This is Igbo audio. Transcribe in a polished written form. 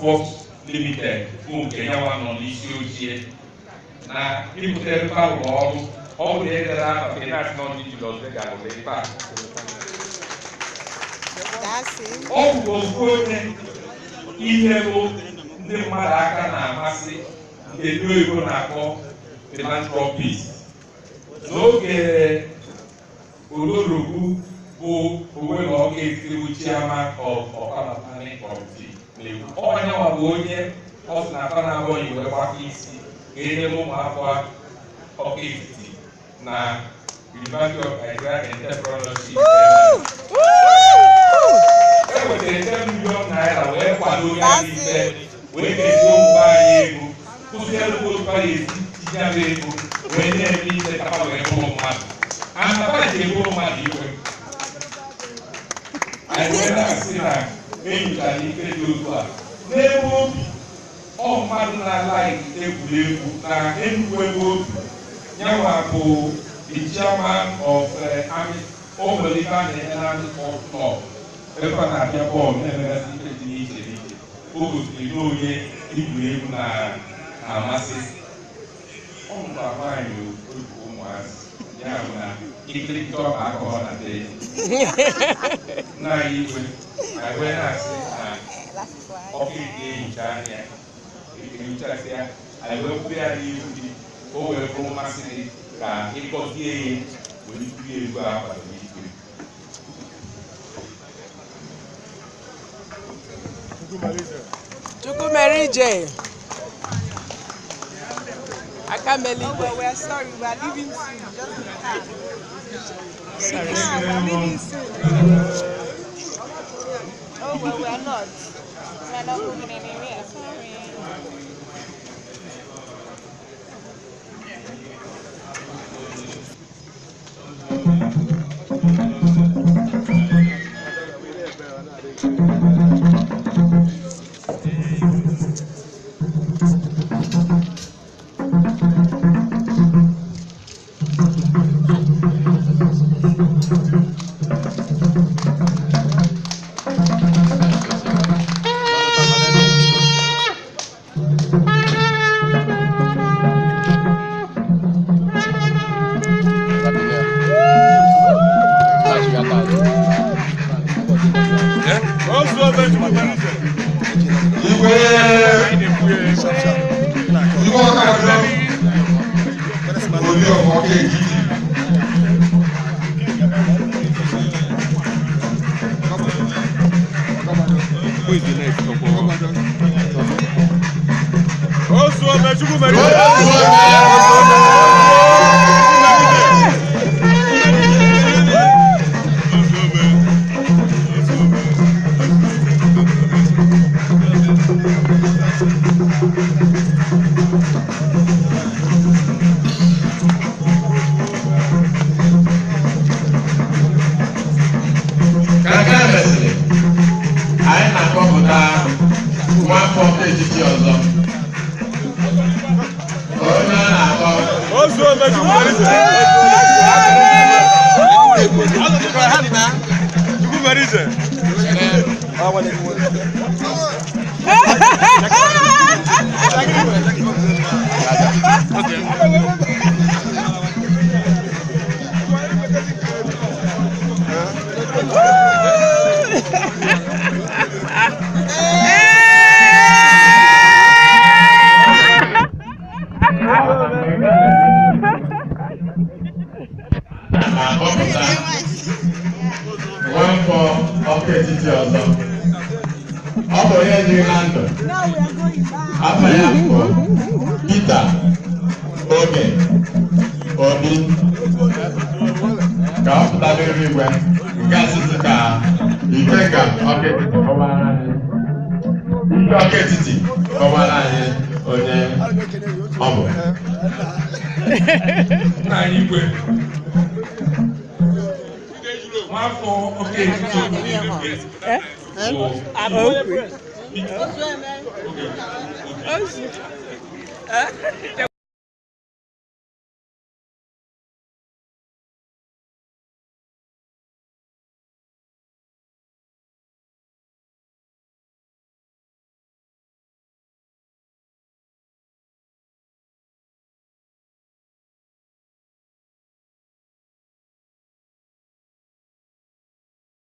Works Limited bụ nke nyanwa nọ n'isi ochie na ibute mba ụlọ ọrụ ọ bụ na edere afa finance nọ ndị Julius Berger lụrụ ebe a. Ọ bụ ofu onye inyelụ ndị mmadụ aka na-amasị nke ndị oyibo na-akpọ philanthropist. N'oge Olorogbu bụ Owelle Ọka-Etiti bụ chairman of Ọfala Planning Committee na-ekwu onyenwa bụ onye ọ sị na afa na-abụghị wee gbakọ isi ka enyere ụmụafọ Ọka-Etiti na University of Nigeria Entrepreneurship e wetara 10 million naira wee kwado ya n'ife wee kezie ụmụ anyị ego kụziere otu a ga-esi tinye ego wee na-eme ife ka ha wee bụrụ mmadụ anapa ji eburu mmadụ iwe. Anyị wee na-asị na enyochara ife dị otu a n'ebe obi ọ mmadụ na-alaghị egwuregwu na Enugu ebe obi nyanwa bụ the chairman of Army o nwere ife a na-eme na Army Sports Club ebe a na-apịa bọọlụ na-emegasị ife dị n'iche n'iche. O gosiri na onye egwuregwu na-amasị. Ọ mụtara nwaanyị otu ụmụazị ya bụ na ikirikiti ọka akọrọ na be nna anyị igwe anyị wee na-asị na Ọka-Etiti ehicha anya ehichasị ya anyị wee kwụrụ ya n'ihu gị ka o wee bụrụ mmasị gị ka ịgọzie ya wee tụrụ ego a kwadoro igwe. Chukwumerije. Akameli. Oh, well, we are sorry, we are leaving soon. Just in the car. Sorry. Yeah, we are leaving soon. Oh, well, we are not. We are not moving anywhere. Sorry. Who is the next? Anyị na-akpọpụta nwafọ Etiti ọzọ onye a na-akpọ na-akpọpụta nwafọ Ọka-Etiti ọzọ. Ọ bụ onye dị na ndụ. Now we are going back. Afa ya bụ Peter Oge Obi ka ọ pụta n'elu igwe nke asịsị ka Ikenga Ọka-Etiti kọwara anyị. Ndị Ọka-Etiti kọwara anyị onye ọ bụ. Nna anyị igwe nwafọ Ọka-Etiti bụ Okay.